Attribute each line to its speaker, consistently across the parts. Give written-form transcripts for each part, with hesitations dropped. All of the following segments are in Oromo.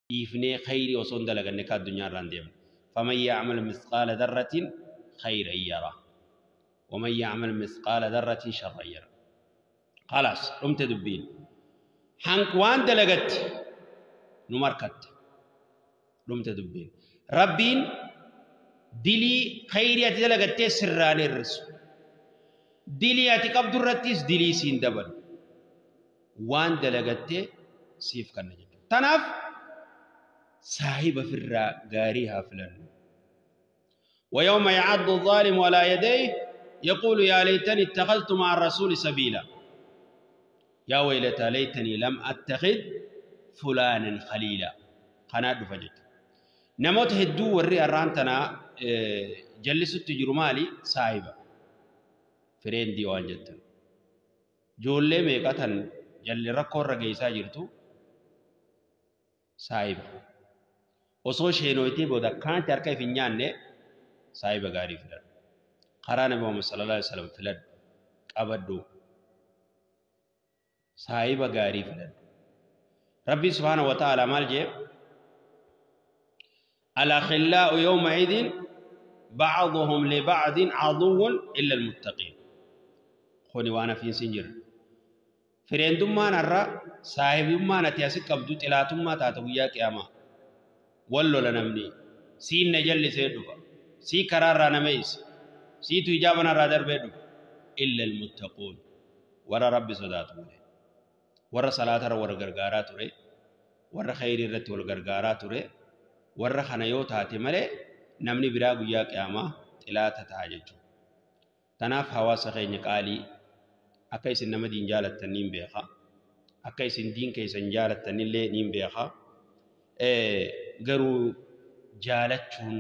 Speaker 1: Dhiifnee khayrii osoo hin dalaganne ka addunyaa irraan deemne. Faman ya'mal mithqaala dharratin khayran yara. Waman ya'mal mithqaala dharratin sharran yara. Khalaas dhumte dubbiin. Hanq waan dalagatte nu markatte. Dhumte dubbiin. Rabbiin dilii khayrii ati dalagattee sirraan hir'isu. Dilii ati qabdu irrattis dilii siin dabalu. Waan dalagattee siif kanna jechuudha. Tanaaf saahiba firraa gaarii haa filannu. ويوم يعض الظالم على يديه يقول يا ليتني اتخذت مع الرسول سبيلا يا ويلتى ليتني لم أتخذ فلانا خليلا. قناة فجت نموت هدو وري أرانتنا جلست تجرمالي صاحبة فرين ديوان جدا جولي ميقاتن جل ركور رقيسا جرتو صاحبة osoo sheenoytee booda akkanatti harka if hin nyaanne saahiba gaarii filadhu. Karaa Nabi Muhammad sallallahu alaihi wasallam filadhu. Qabadhu. Saahiba gaarii filadhu. Rabbi subhaanahu wa ta'ala maal jee? Al-akhillau yawma idin ba'duhum li ba'din aduwwun illa al-muttaqin. Kuni waan hafiin sin jirre. Fireendummaan har'a saahibummaan ati asi qabdu xilaatummaa taata guyyaa qiyaamaa. Wallola namni siin na jallisee dhufa sii karaarraa nama eesse siitu hijaaba narraa darbee dhufa illa almuttaquun warra rabbi sodaatu malee warra salaatarra wal gargaaraa ture warra khayrii irratti wal gargaaraa ture warra kana yoo taate malee namni biraa guyyaa qiyaamaa xilaata ta'a jechuudha. Tanaaf hawaasa keenya qaalii akka isin nama diin jaalattan niin beeka akka isin diin keessan jaalattanillee niin beeka. Garuu jaalachuun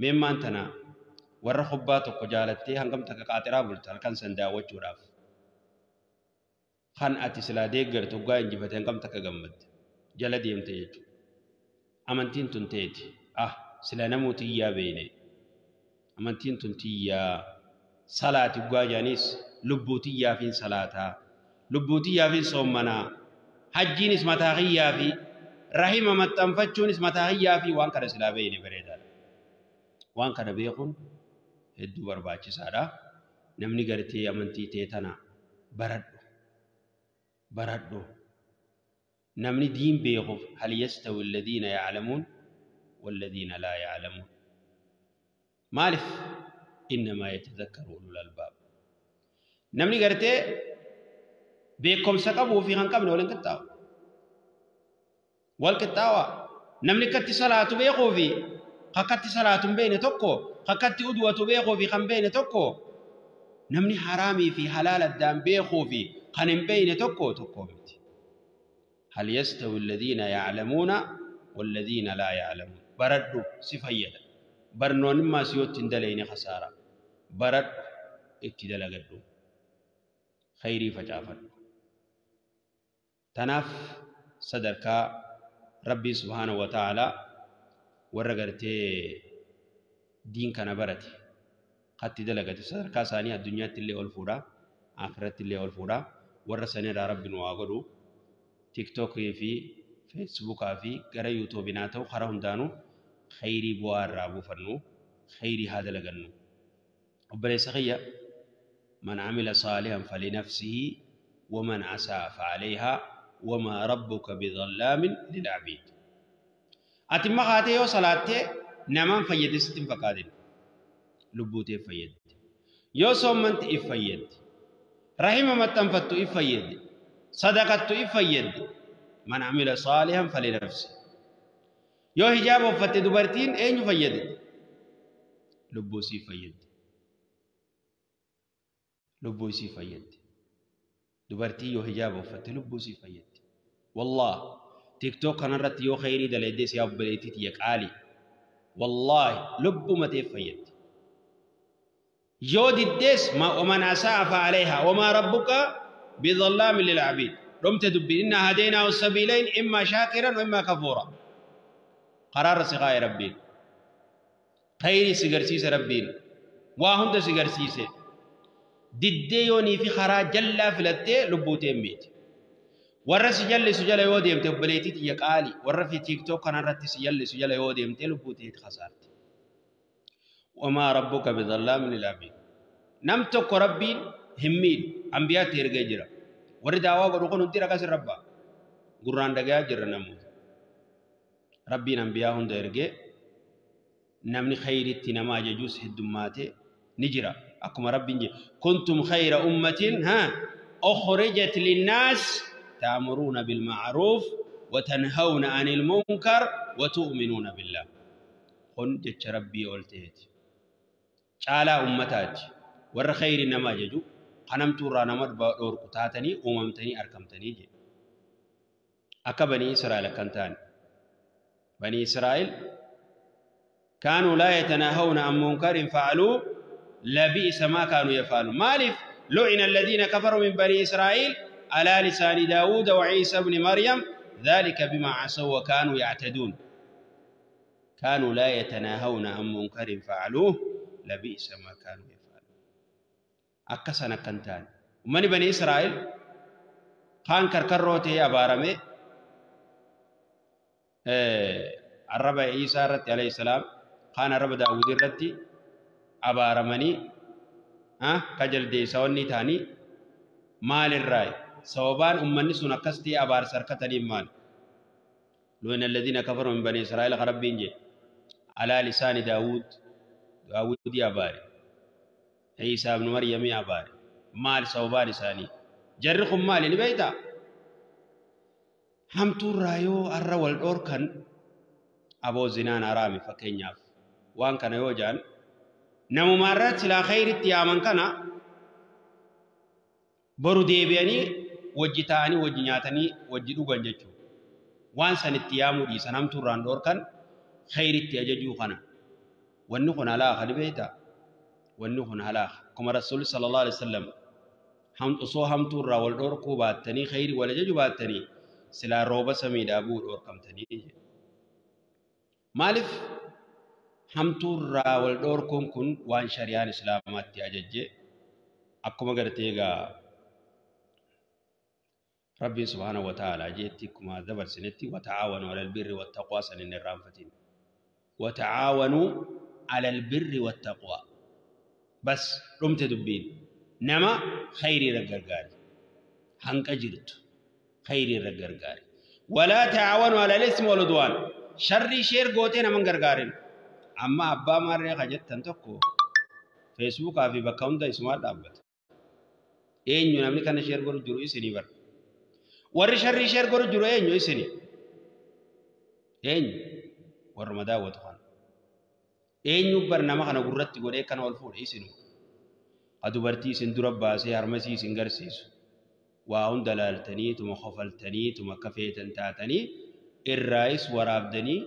Speaker 1: meemmaan tana warra kubbaa tokko jaalattee hangam takka qaaxiraa bulta halkan san daawwachuudhaaf kan ati silaa deeggartu hoggaa injifate hangam takka gammadde jala deemte jechuudha. Amantiin tun teeti sila namuu tiyyaa beeyne amantiin tun tiyyaa salaati hoggaa jaanis lubbuu tiyyaafiin salaataa lubbuu tiyyaafiin soommanaa hajjiinis mataa kiyyaafi rahima maxxanfachuunis mataa kiyyaa fi waan kana silaa beeyne bareedaadha. Waan kana beekuun hedduu barbaachisaadha. Namni gartee amantii ta'e tana baradhu. Baradhu. Namni diin beekuuf hal yastawi alladhiina ya'lamuun walladhiina laa ya'lamuun. Maaliif? Innamaa yatadhakkaru ulul albaab. Namni gartee beekumsa qabuu fi kan qabne waliin qixxaawu. Wal qixxaawaa namni akkatti salaatu beekuu fi akkatti salaatu hin beekne tokko akkatti uduwatu beekuu fi kan beekne tokko namni haraamii fi halaal addaan beekuu fi kan hin beekne tokko tokko miti. Hal yastawi alladhiina ya'lamuuna walladhiina laa ya'lamuun. Baradhu si fayyada. Barnoonnimmaa si yoo itti hin dalayne khasaara. Baradhu itti dalagadhu. Khayrii facaafadhu. Tanaaf sadarkaa Rabbi subhaanahu wa ta'ala warra gartee diin kana barate katti dalagate sadarkaa isaanii addunyaatti illee ol fuudha akhiratti illee ol fuudha warra sanirraa Rabbi nu haa godhu. Tiktookii fi Feesbuukaa fi gara Yuutuubiin haa ta'u karaa hundaanuu khayrii bu'aa irraa buufannu khayrii haa dalagannu. Obboleessa kiyya man amila saalihan falinafsihi waman asaa fa'alayhaa wamaa rabbuka bidhallaamin lil'abiid. Ati maqaatee yoo salaattee namaan fayyade sitti hin fakkaatin. Lubbuutee fayyadde. Yoo soommante if fayyadde. Rahima maxxanfattu if fayyadde. Sadaqattu if fayyadde. Man amila saalihan falinafsi. Yoo hijaaba uffatte dubartiin eenyu fayyadde? Lubbuu isii fayyadde. Lubbuu isii fayyadde. Dubartii yoo hijaaba uffatte lubbuu isii fayyadde. Wallaah TikTok kanarratti yoo khayrii dalaydee si obboleettii tiyya qaali. Wallaahi lubbuu mateef fayyadde. Yoo diddees waman asa'a fa'alayhaa wamaa rabbuka bidhallaamin lil'abiid. Dhumte dubbiin innaa hadaynaahu sabiilayn immaa shaakiran wa immaa kafuura. Karaarra si kaa'e Rabbiin. Khayrii si garsiise Rabbiin. Waa hunda si garsiise. Diddee yoonii fi karaa jallaa filattee lubbuu tee miti. Warra si jallisu jala yoo deemte obboleettii tiyya qaali, warra fi TikTok kanarratti si jallisu jala yoo deemte lubbuu teeti khasaarte. Wamaa rabbuka bidhallaamin lil abiid. Nam tokko Rabbiin hin miidhu, anbiyaatti ergee jira. Warri daawaa godhu kun hundi ragas rabbaa. Gurraan dhagayaa jirra namoota. Rabbiin anbiyaa hunda ergee namni khayritti nama ajajuus heddummaatee ni jira. Akkuma Rabbiin jedhe, kuntum khayra ummatin ukhrijat linnaas ta'muruuna bilma'ruuf wa tanhawna anil munkar wa tu'minuuna billah. Kun jecha Rabbii ol ta'eeti. Caalaa ummataati. Warra khayri nama ajaju kanamtuu irraa nama dhoorku taatanii uumamtanii argamtanii jedhe. Akka Banii Israa'el akkan taane. Banii Israa'el kaanuu laa yatanaahawna an munkarin fa'aluu labi'sa maa kaanuu yaf'aluun. Maaliif? Lu'ina alladhiina kafaruu min Banii Israa'el alaa lisaani Daawuda wa Ciisa ibni Maryam dhalika bimaa casaw wa kaanuu yactaduun. Kaanuu laa yatanaahawna an munkarin fa'aluu labi'sa maa kaanuu yaf'aluun. Akka sana akkan taane. Uummanni Banii Israa'el kaan karkarroo ta'ee abaarame arraba Iisaa irratti alayhi salaam, kaan arraba Daawud irratti abaaramanii ka jaldeessawwanni ta'anii maalirraa sababaan uummanni sun akkas ta'ee abaarsa harkataniif maali? Lu'ina alladhiina kafaruu min Banii Israa'el ka Rabbiin jedhe alaa lisaani Daawud, Daawudii abaare, Iisaa ibnu Maryamii abaare. Maal sababaan isaanii? Jarri kun maali ni beektaa? Hamtuurraa yoo arra wal dhoorkan aboo zinaan haraami fakkeenyaaf waan kana yoo jaan namuma irratti silaa khayritti yaaman kana boru deebi'anii wajji taa'anii wajji nyaatanii wajji dhugan jechuudha. Waan sanitti yaamuu dhiisan hamtuurraan dhoorkan khayritti ajajuu kana. Wanni kun halaaka ni beektaa? Wanni kun halaaka. Akkuma Rasuulli sallallahu alaihi wasallam osoo hamtuurraa wal dhoorkuu baattanii khayri wal ajaju baattanii silaa rooba samiidhaa bu'uu dhoorkamtanii jedhe. Maaliif hamtuurraa wal dhoorkuun kun waan shari'aan islaamaatti ajajje akkuma gartee egaa Rabbiin subhaanahu wa ta'aalaa jeetti akkuma dabarsinetti wata'aawanuu alal birri wattaqwaa san hin irraanfatin. Wata'aawanuu alal birri wattaqwaa. Bas dhumte dubbiin. Nama khayrii irra gargaari. Hanqa jirtu khayrii irra gargaari. Walaa ta'aawanuu alal ismi wal udwaan. Sharrii sheer gootee nama hin gargaarin. Amma abbaa maarree ka jettan tokko Feesbuukaa fi bakka hunda isumaan dhaabbata. Eenyu namni kana sheer godhu jiru isinii bara. Warri sharrii sheer godhu jiru eenyu isinii? Eenyu? Warruma daawwatu kana. Eenyu bar nama kana gurratti godhee kana ol fuudhe isinuu. Ha dubartii isin dura baasee harmasii isin garsiisu. Waa hunda laaltanii tuma kofaltanii tuma akka feetan taatanii irraayis waraabdanii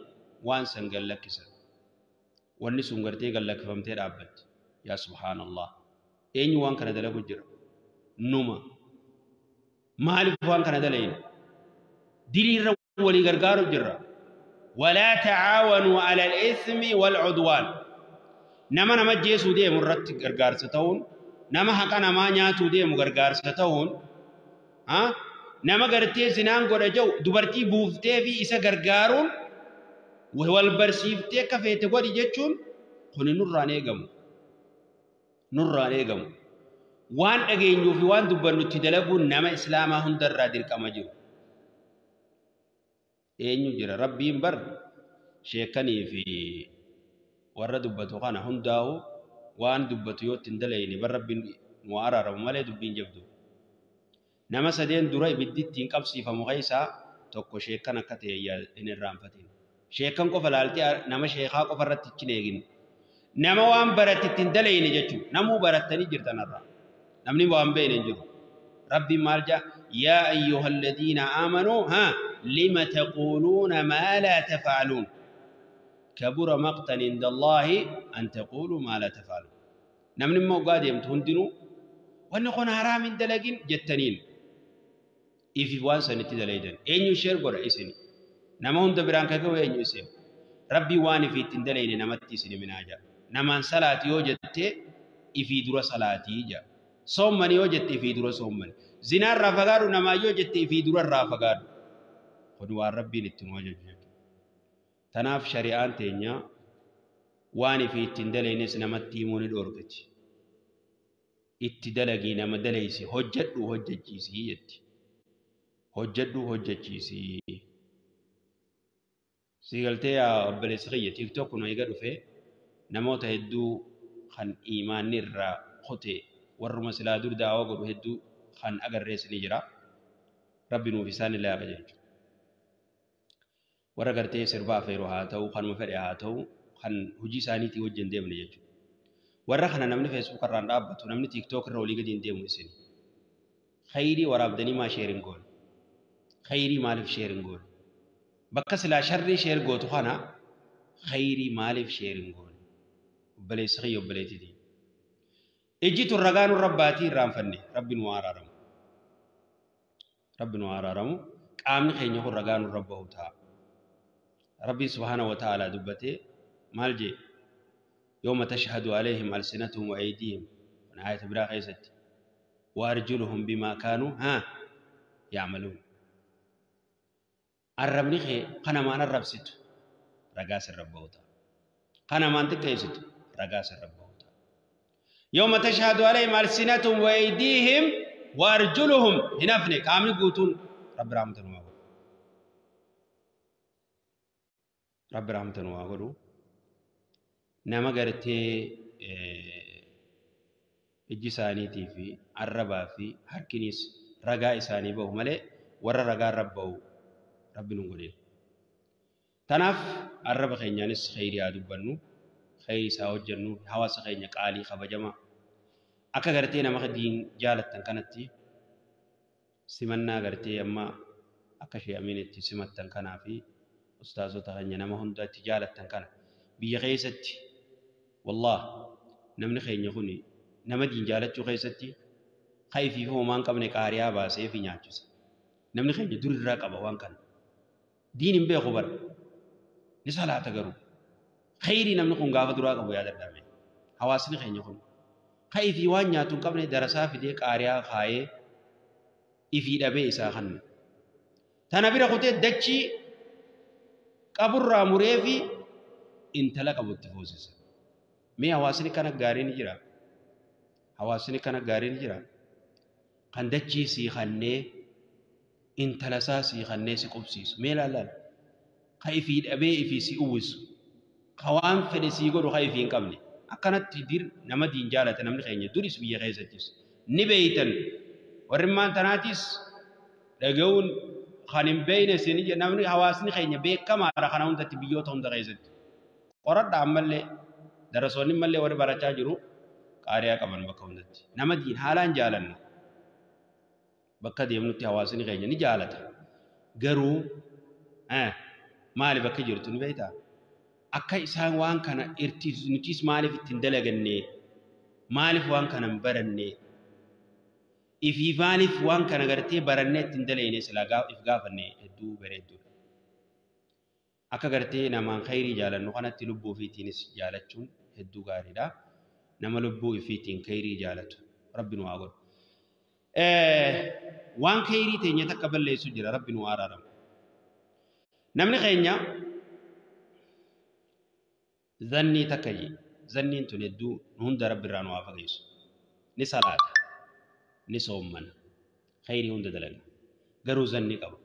Speaker 1: waan san gad lakkisan. Wanni sun gartee gad lakkifamtee dhaabbatti. Yaa subhaanallah. Eenyu waan kana dalagu jira? Numa. Maaliif waan kana dalayna? Diliirra walii gargaaru jirra. Walaa ta'aawanuu alal ismi wal udwaan. Nama nama ajjeesuu deemu irratti gargaarsa ta'uun, nama haqa namaa nyaatuu deemu gargaarsa ta'uun, nama gartee zinaan godha jedhu dubartii buuftee fi isa gargaaruun wal barsiiftee akka feete godhi jechuun kuni nurraan eegamu. Nurraan eegamu. Waan dhageenyuu fi waan dubbannu itti dalaguun nama islaamaa hundarraa dirqama jiru. Eenyu jira? Rabbiin bar sheekanii fi warra dubbatu kana hundaa'u waan dubbatu yoo ittiin dalayne bar Rabbiin nu araaramu malee dubbiin jabdu. Nama sadeen dura ibiddi ittiin qabsiifamu keessaa tokko sheekan akka ta'e hin irraanfatin. Sheekan qofa laaltee nama sheekaa qofa irratti hin eegin. Nama waan baratte ittiin dalayne jechuudha. Namuu barattanii jirtan irraa. Namni waan beekne hin jiru. Rabbiin maal jedha? Yaa ayyuhalladhiina aamanuu lima taquuluuna maa laa taf'aluun. Kabura maqtan indallaahi an taquuluu maa laa taf'aluun. Namni immoo ogaa deemtu hundinuu wanni kun haraam hin dalagin jettaniin. Ifiif waan sanitti dalaydan. Eenyu sheer godha isin? Nama hunda biraan kan ga'u eenyu isin? Rabbiin waan ifii ittiin dalayne namatti isin himinaa jedha. Namaan salaati yoo jettee ifii dura salaatii jedha. Soommani yoo jette ifii dura soommani. Zinaarraa fagaadhu namaa yoo jette ifii durarraa fagaadhu. Kun waan Rabbiin itti nu ajaju jechuudha. Tanaaf shari'aan teenya waan ifii ittiin dalaynes namatti himuu ni dhoorgati. Itti dalagii nama dalaysi hojjedhu hojjechiisii jetti. Hojjedhu hojjechiisii. Siigaltee yaa obboleessi kiyya TikTok kun eega dhufe namoota hedduu kan iimaanni irraa kute warruma silaa dur daawaa godhu hedduu kan agarrees ni jira. Rabbi nuuf isaan illee haa qajeelchu. Warra gartee sirbaa afeeru haa ta'u kanuma fedhe haa ta'u kan hojii isaaniitii wajjin deemne jechuudha. Warra kana namni Facebook irraan dhaabbatu namni TikTok irra olii gadi hin deemu isin. Khayrii waraabdanii maa share hin goone? Khayrii maaliif share hin goone? Bakka silaa sharrii share gootu kana khayrii maaliif share hin goone? Obboleessi kiyya obboleettitii. Ijji tun ragaa nurra baatii irraanfanne Rabbi nu haa araaramu. Rabbi nu haa araaramu. Qaamni keenya kun ragaa nurra bahu ta'a. Rabbiin subhaanahu wa ta'ala dubbatee maal jee? Yawma tashhadu alayhim alsinatuhum wa aydihim. Kun aayata biraa keessatti. Wa arjuluhum bimaa kaanuu haa ya'maluun. Arrabni kee kanamaan arrabsitu ragaa sirra bahu ta'a. Kanamaan xiqqeessitu ragaa sirra bahu ta'a. Yawma tashhadu alayhim alsinatuhum wa aydihim wa arjuluhum hin hafne qaamni guutuun Rabbi rahmata nu haa godhu. Rabbi rahmata nu haa godhu. Nama gartee ijji isaaniitii fi arrabaa fi harkinis ragaa isaanii bahu malee warra ragaa irra bahu Rabbi nu godhin. Tanaaf arraba keenyaanis khayrii haa dubbannu, khayrii isaa hojjennu, hawaasa keenya qaalii kabajamaa. Akka gartee nama diin jaalattan kanatti simannaa gartee amma akka Shee Amiin itti simattan kanaa fi ustaazota keenya nama hunda itti jaalattan kana biyya keessatti wallaah namni keenya kun nama diin jaalachuu keessatti ka ifiif homaa hin qabne qaariyaa baasee fi nyaachisa. Namni keenya dur irraa qaba waan kana. Diin hin beeku bara. Ni salaata garuu. Khayrii namni kun gaafa duraa qabu yaadadhaa mee. Hawaasni keenya kun ka ifii waan nyaatu hin qabne darasaa fidee qaariyaa kaayee ifii dhabee isaa kanna. Tana bira kutee dachii qaburraa muree fi intala qabu itti fuusisa. Mee hawaasni kana gaarii ni jira? Hawaasni kana gaarii ni jira? Kan dachii sii kannee intala isaa sii kannee si qubsiisu. Mee laalaal. Ka ifii dhabee ifii si uwwisu. Ka waan fedhe sii godhu ka ifii hin qabne. Akkanatti dir nama diin jaalata namni keenya duris biyya keessattis. Ni beeytan. Warri maan tanaatis dhaga'uun kan hin beeyne isin namni hawaasni keenya beekamaadha kana hundatti biyyoota hunda keessatti. Qoradha ammallee darasoonni ammallee warri barachaa jiru qaariyaa qaban bakka hundatti. Nama diin haalaan jaalanna. Bakka deemnutti hawaasni keenya ni jaalata. Garuu maali bakka jirtu ni beektaa? Akka isaan waan kana nutis maaliif ittiin dalaganne? Maaliif waan kana hin baranne? Ifii maaliif waan kana gartee barannee ittiin dalayne silaa if gaafanne hedduu bareedduudha. Akka gartee namaan khayrii jaalannu kanatti lubbuu ofiitiinis jaalachuun hedduu gaariidha. Nama lubbuu ofiitiin khayrii jaalatu Rabbi nu haa godhu. Waan khayrii teenya takka balleessu jira Rabbi nu haa araaramu. Namni keenya zannii takka jee zanniin tun hedduu nu hunda Rabbi irraa nu haa fageessu. Ni salaata, ni soommana, khayrii hunda dalaga. Garuu zannii qaba.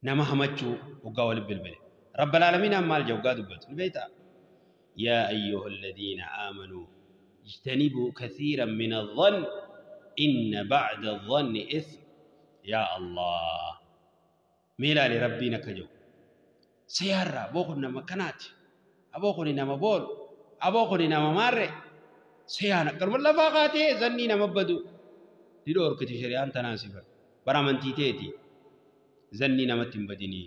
Speaker 1: Nama hamachuu hoggaa walitti bilbile. Rabbal aalamiinaan maal jee hoggaa dubbatu ni beektaa? Yaa ayyuha alladhiina aamanuu ijtanibuu kathiiran min adh-dhann inna ba'da adh-dhanni ithm. Yaa Allah. Mee ilaali Rabbiin akka jedhu. Seyaarraa aboo kun nama kanaati. Aboo kuni nama boolu. Aboo kuni nama maarre. Seyaan akkanuma lafaa kaatee zannii nama badu. Ni dhoorkiti shari'aan tanaan si bara. Bara amantii teeti. Zannii namatti hin badinii.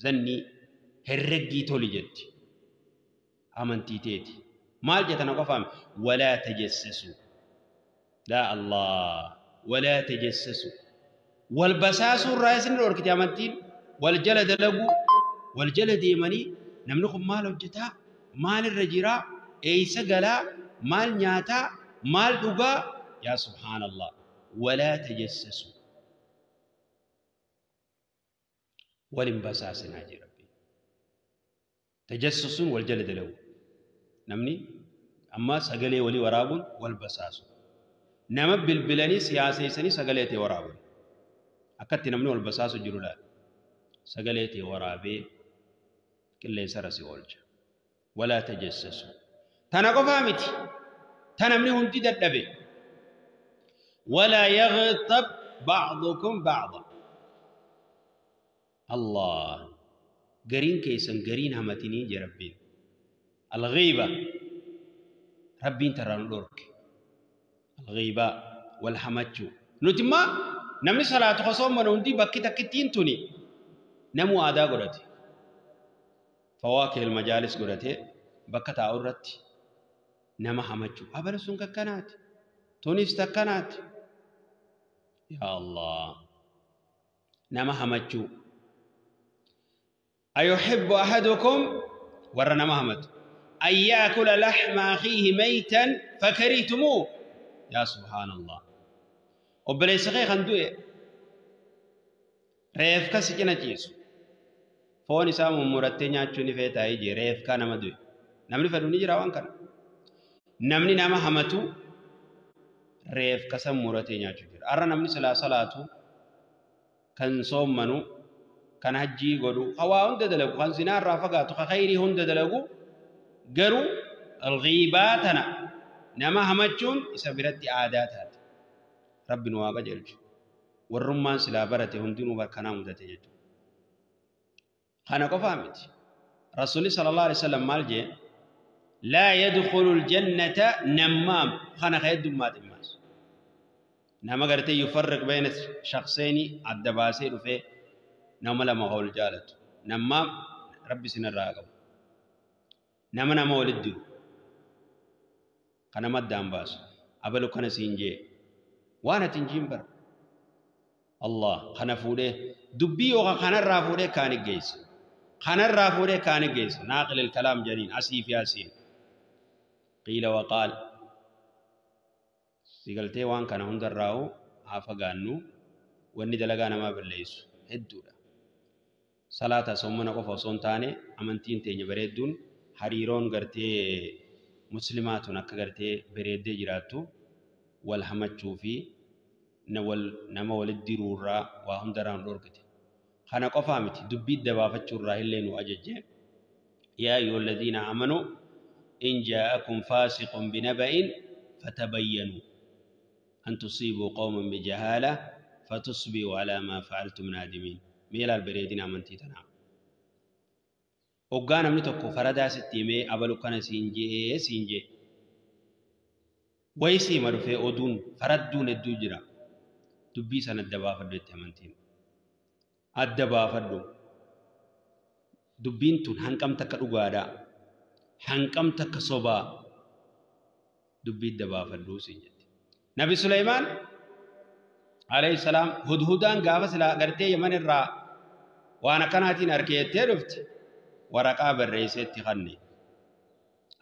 Speaker 1: Zannii herreggii toli jetti. Amantii teeti. Maal jetana qofaame? Walaa tajassasu. Laa Allah. Walaa tajassasu. Wal basaasuu irraa isin dhoorkiti amantiin. Wal jala dalaguu. Wal jala deemanii namni kun maal hojjetaa? Maalirra jiraa? Eessa galaa? Maal nyaataa? Maal dhugaa? Yaa subhaanallah. Walaa tajassasu, walin basaasinaa jee Rabbiin. Tajassusuun wal jala dalagu. Namni amma sagalee walii waraabuun wal basaasu. Nama bilbilanii siyaaseessanii sagalee ta'e waraaban. Akkatti namni wal basaasu jiru laala. Sagalee ta'e waraabee qilleensarra si oolcha. Walaa tajassasu. Tana qofaa miti. Ta namni hundi dadhabe. Walaa yaghtab ba'dukum ba'da. Allah, gariin keessan gariin hamatinii jee Rabbiin. Al-ghiiba Rabbiin tarraa nu dhorke. Al-ghiiba wal hamachuu. Nuti immoo namni salaatu osoo mana hundi bakki takkittiin tuni namuu aadaa godhate. Fawaakihil majaalis godhatee bakka taa'u irratti nama hamachuu. Abala sun kakkanaati. Tunis takkanaati. Yaa Allah. Nama hamachuu. Ayuhibbu ahadukum, warra nama hamatu, an yaakula laxma akhiihi maytan fakarihtumuu. Yaa subhaanallah. Obboleessa kee kan du'e reefka si cina ciisu foon isaa mummurattee nyaachuu ni feetaa jee? Reefkaa nama du'e namni fedhu ni jira waan kana. Namni nama hamatu reefka san muratee nyaachuu jira. Har'a namni silaa salaatu, kan soommanu, kan hajjii godhu, kan waa hunda dalagu, kan zinaa irraa fagaatu, kan khayrii hunda dalagu, garuu ghiibaa tana nama hamachuun isa biratti aadaa taate. Rabbi nu haa qajeelchu. Warrummaan silaa barate hundinuu barkanaa mudate jechuudha. Kana qofaa miti. Rasuulli sallallahu alaihi wasallam maal jee? Laa yadkhulu aljannata nammaam. Kana ka heddummaa ximmaas. Nama gartee yufarriq bayna shakhseeni adda baasee dhufee nama lama wal jaalatu. Nammaam Rabbi isinirraa haa qabu. Nama nama walitti diru. Kana maddaan baasu. Abalu kana siin jee. Waan ati hin jiin bara. Allah, kana fuudhee dubbii yookaan kanarraa fuudhee kaani geessa. Kanarraa fuudhee kaani geessa. Naaqilil kalaam janiin asii fi asiin. Qiila waqaal. Si galtee waan kana hundarraa'u haa fagaannu. Wanni dalagaa namaa balleessu hedduudha. Salaata soomana qofa osoo hin taane, amantiin teenya bareedduun hariiroon gartee muslimaa tun akka gartee bareeddee jiraattu wal hamachuu fi nama walitti diruurraa waa hundarraa nu dhorkite. Kana qofaa miti, dubbii dabaafachuurraa illee nu ajajje. Yaa ayyuha alladhiina amanuu in jaa'akum faasiqun binaba'in fatabayyanuu an tusiibuu qawman bijahaala fatusbi'uu alaa maa fa'altum naadimiin. Mee ilaal bareedina amantii tanaa. Hoggaa namni tokko faradaa sitti himee abalu kana siin je'ee siin jee. Wayi siima dhufee oduun faradduun hedduu jira. Dubbii sana adda baafadhu jetti amantiin. Adda baafadhu. Dubbiin tun hanqam takka dhugaadha. Hanqam takka sobaa. Dubbii adda baafadhu siin jetti. Nabi Suleymaan alayhi salaam hudhudaan gaafa silaa gartee Yaman irraa waan akkanaatiin harkeettee dhufte waraqaa barreesseetti kanne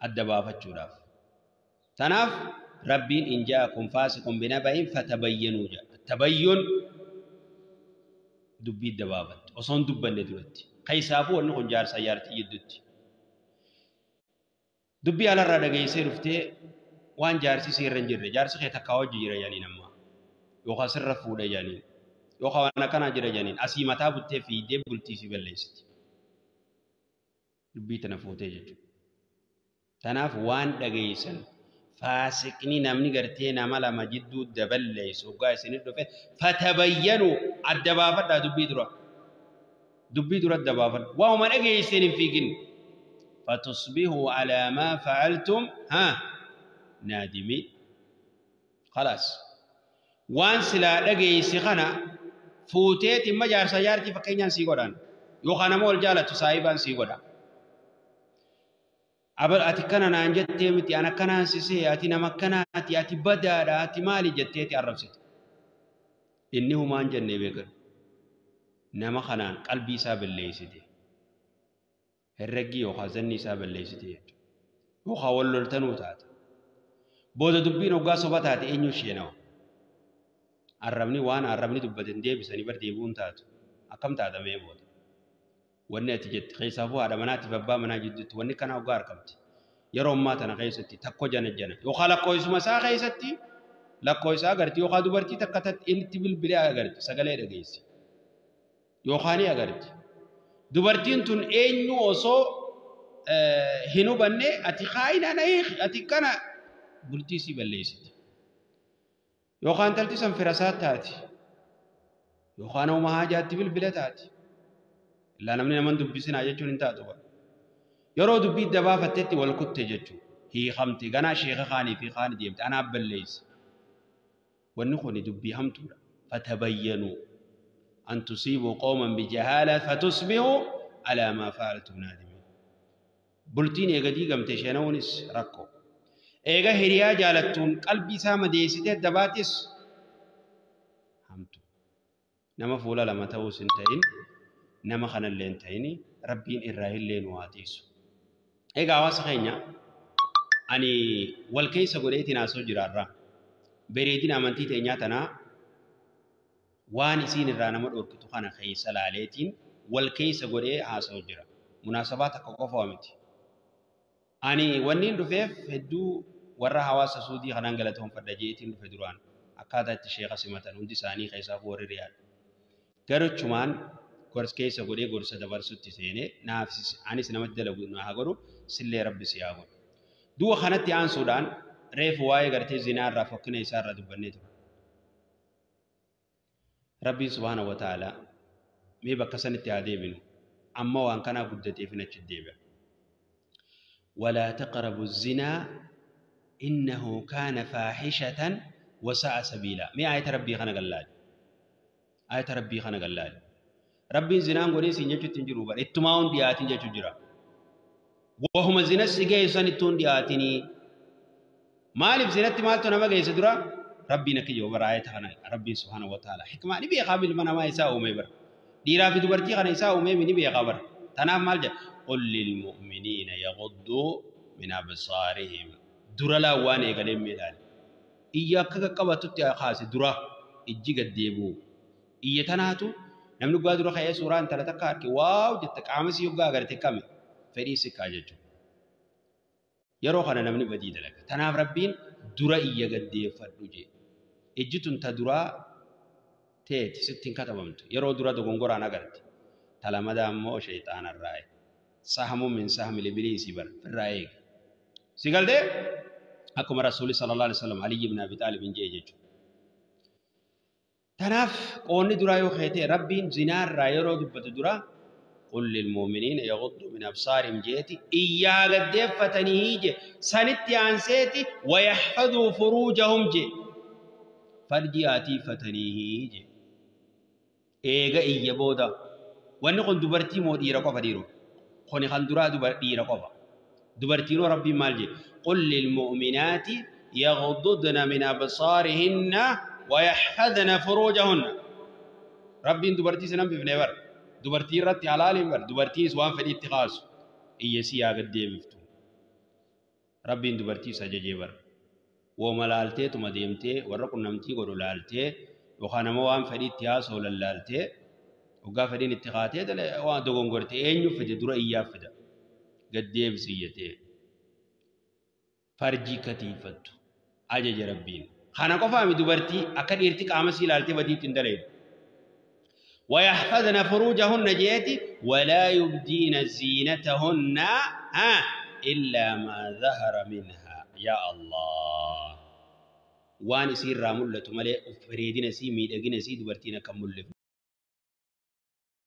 Speaker 1: adda baafachuudhaaf. Tanaaf Rabbiin in jaa'akum faasiqun binaba'in fatabayyanuu jedha. Tabayyun dubbii adda baafattu osoo hin dubbanne duratti. Keessaafuu wanni kun jaarsa jaartii jidduutti. Dubbii alarraa dhageessee dhuftee waan jaarsi sirra hin jirre, jaarsi kee takkaa hojii jira jedhaniin amma, yookaan sirra fuudha jedhaniin, yookaan waan akkanaa jira jedhaniin, asii mataa buttee fiigdee bultii si balleessiti. Dubbii tana fuutee jechuudha. Tanaaf waan dhageessan, faasiqni namni gartee nama lama jidduu daballeessu hoggaa isinit dhufe, fatabayyanuu, adda baafadhaa dubbii dura. Dubbii dura adda baafadhu. Waanuma dhageesseen hin fiigin. Fatusbihuu alaa maa fa'altum haa naadimiin. Khalaas. Waan silaa dhageessi kana fuuteeti imma jaarsa jaartii fakkeenyaan sii godhan. Yookaan nama wal jaalatu saahibaan sii godha. Abal ati kana naan jettee miti, an akkanaan sisee, ati nama akkanaati, ati badaadha, ati maali jetteeti arrabsite. Inni humaan jennee beekan. Nama kanaan qalbii isaa balleessite. Herreggii yookaan zanni isaa balleessite jechuudha. Yookaan wal loltanuu taate. Booda dubbiin hoggaa soba taate eenyu isheenawa? Arrabni waan arrabni dubbateen deebisanii bar deebi'uun taatu. Akkam taatamee booda. Wanni ati jette keessaafuu haadha manaatiif abbaa manaa jidduutti wanni kana hoggaa argamti. Yeroo ammaa tana keessatti takko jana jana yookaan lakkoofsuma isaa keessatti lakkoofsa agarti yookaan dubartii takka itti bilbilee agarti sagalee dhageessi. Yookaan ni agarti. Dubartiin tun eenyu osoo hin hubanne ati kaayina na hiiki ati kana bultii si balleessiti. Yookaan intalti san firasaa taati. Yookaan homaa haajaatti bilbila taati. Illaa namni naman dubbisinaa jechuun hin taatu. Yeroo dubbii dabaafattetti wal kutte jechuudha. Hiikamte ganaa sheeka kaanii fi kaanii deemte anaaf balleessa. Wanni kun dubbii hamtuudha. Fatabayyanuu an tusiibuu qooman bijahaala fatusbihuu alaa maa fa'altum naadimiin. Bultiin eega diigamte sheenawunis rakkoo. Eega hiriyaa jaalattuun qalbii isaa madeessitee dabaatis hamtu. Nama fuula lama ta'uus hin ta'in nama kanallee hin ta'in rabbiin irraa illee nu haa tiisu. Egaa hawaasa keenya ani wal keessa godheetiin haasoo jiraarraa. Bareedina amantii teenyaa tanaa waan isiin irraa nama dhorkitu kana keessa laaleetiin wal keessa godhee haasoo jira. Munaasabaa takka qofa miti. Ani wanniin dhufeef hedduu warra hawaasa Suudii kanaan galatoonfadha jeetiin dhufe duraan akkaataa itti sheeka simatan hundi isaanii keessaaf warri Riyaad. Garuchumaan gorsa keessa godhee gorsa dabarsutti seenee naaf anis namatti dalagu na haa godhu sillee rabbi si haa godhu. Du'a kanatti aansuudhaan reefu waa'ee gartee zinaa irraa fokkina isaa irraa dubbannee ture. Rabbiin subhaana wa ta'ala mee bakka sanitti haa deebinu amma waan kanaa guddateef hin achi deebi'a. ولا تقربوا الزنا إنه كان فاحشة وساء سبيلا. مي آية ربي خنا قلال. آية ربي خنا قلال. ربي زنا غوري سينجو تنجرو بار اتماون دياتين جچو جرا. وهم زنا سيگه سنتون دياتيني. مالف زنت مالتو نما گيس درا ربي نكيو بار آية خنا ربي سبحانه وتعالى حكمة ني بي قابل من ما يسا أومي بر. ديرا في دبرتي خنا يسا أومي ني بي قابر. تنام مال جا قل للمؤمنين يغضوا من أبصارهم درا لا واني قليل ميلان إياك قبتت يا خاص درا إجي قديبو إيا تناتو نمنو قادر خيا سورة أنت لا تكارك واو جتك عامس يبقى غير تكمل فريسك أججو يروح أنا نمني بديد لك تناف ربين درا إيا قديب فردوجي إجي تنت درا تيت ستين كتبمت يرو درا دغنغورا أنا قرت تلامدا مو شيطان الرأي سهم من سهم الإبليس بر في الرأي سيقال ده أكم رسول صلى الله عليه وسلم علي بن أبي طالب جيجي تناف قوني درا يو خيتي ربين زنار رأي رو دبت درا قل للمؤمنين يغضوا من أبصارهم جيتي إيا قد فتنيجي سنتي عن سيتي ويحفظوا فروجهم جي فرجياتي فتنيجي إيغا إيا بودا wanni kun dubartii moo dhiira qofa dhiiroo kuni kan duraa dhiira qofa dubartiinoo rabbiin maal jedhe qul lilmu'minaati yaghdudna min absaarihinna wa yaxfadna furuujahunna rabbiin dubartii sinan bifne bar dubartii irratti halaaliin bar dubartiinis waan fedhii itti kaasu iyyasii yaa gad deebiftu rabbiin dubartiis ajajee bar wooma laalteetuma deemtee warra qunnamtii godhu laaltee yookaan nama waan fedhii itti haasoo lallaaltee waggaa fedhiin itti kaatee waan dogongorte eenyu fide dura iyyaa fida gad deebisi iyyatee farjii katiifattu ajaja rabbiin kana qofaami dubartii akka dhiirti qaama sii ilaaltee badiitti hin daleedu ويحفظن فروجهن جيتي ولا يبدين زينتهن إلا ما ظهر منها يا الله وان يصير رامولة ملي أفريدين سي ميدقين سي دبرتين كم ملف.